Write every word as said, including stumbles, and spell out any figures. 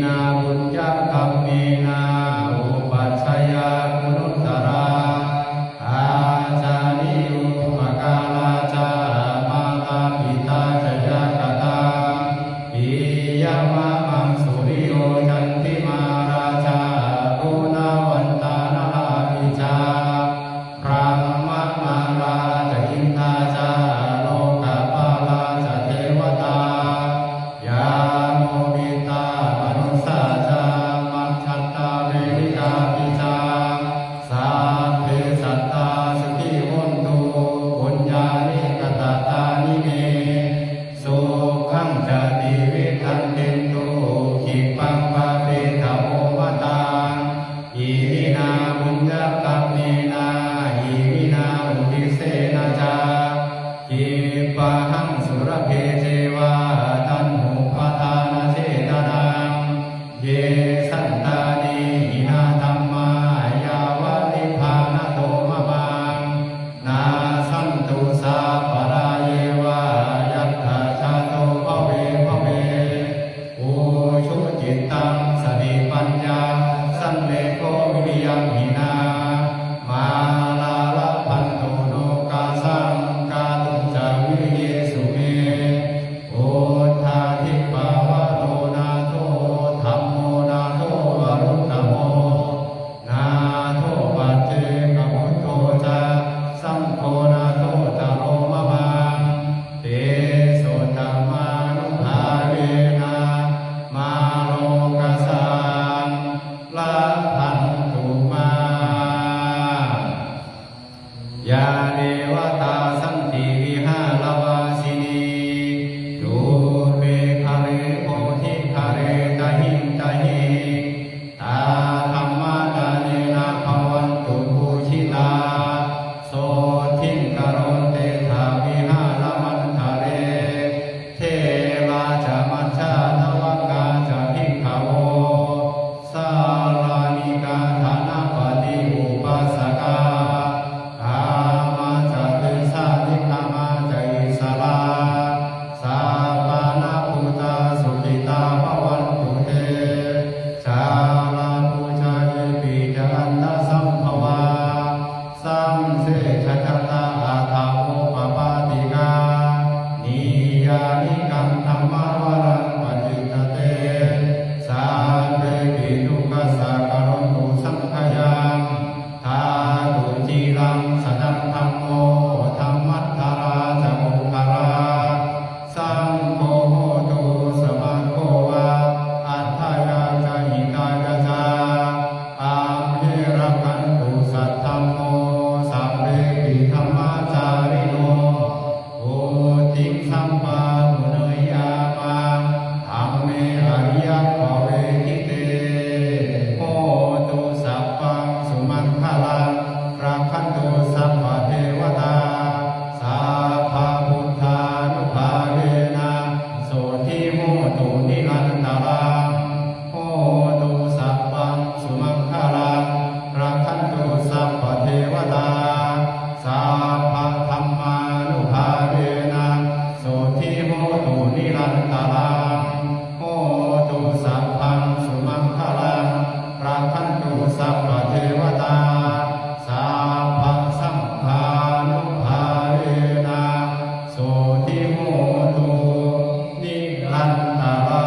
Puññakammena upajjhāyā guṇuttarā, ācariyūpakārā ca mātā pitā ca ñātakā, piyā mamaṃ suriyo candimā rājā guṇavantā narāpi ca, brahmamārā ca indā ca lokapālā ca devatā, yamo mittā manussā ca majjhattā verikāpi ca, sabbe sattā sukhī hontu puññāni padaṭṭhāni me, sukhañca tividhaṃ dentu khippaṃ pāpetha vomataṃ. Iminā puññakammena iminā uddissena ca, khippāhaṃ sulabhe ceva taṇhupādānachedanaṃ. Ye santāne hinā dhammā yāva nibbānato mamaṃ, nassantu sāparāyeva yattha jāto bhave bhave. Ujucittaṃ satipaññā sallekho viriyamhinā, mārā labhantu nokāsaṃ kātuñca viriyesu me. Buddhādhipavaro nātho dhammo nātho varuttamo, nātho paccekabuddho ca saṅgho nāthottaro mamaṃ. Tesottamānubhāvena mārokāsaṃ labhantu mā. Yā devatā santi vihāravāsinī, thūpe ghare bodhighare tahiṃ tahiṃ, tā dhammadānena bhavantu pūjitā, sotthiṃ karontedha vihāramaṇḍale. Therā ca majjhā navakā ca bhikkhavo, sārāmikā dānapatī upāsakā, gāmā ca desā nekkhamā ca issarā, sappāṇabhūtā sukhitā bhavantu te. Jalābujā yepi ca aṇḍasambhavā, saṃsedajātā athavopapātikā, niyyānikaṃ dhammavaraṃ paṭicca te, sabbepi dukkhassa karontu saṅkhayaṃ. Ṭhātu ciraṃ sataṃ dhammo, dhammaddharā ca puggalā, saṅgho hotu samaggo va, atthāya ca hitāya ca. Amhe rakkhatu saddhammo, sabbepi dhammacārino, vuḍḍhiṃ sampāpuṇeyyāma, dhamme ariyappavedite. Hotu sabbaṃ sumaṅgalaṃ, rakkhantu sabbadevatā, sabbabuddhānubhāvena, sotthī hontu nirantaraṃ. Hotu sabbaṃ sumaṅgalaṃ, rakkhantu sabbadevatā, sabbadhammānubhāvena, sotthī hontu nirantaraṃ. Hotu sabbaṃ sumaṅgalaṃ, rakkhantu sabbadevatā, sabbasaṅghānubhāvena, sotthī hontu nirantaraṃ.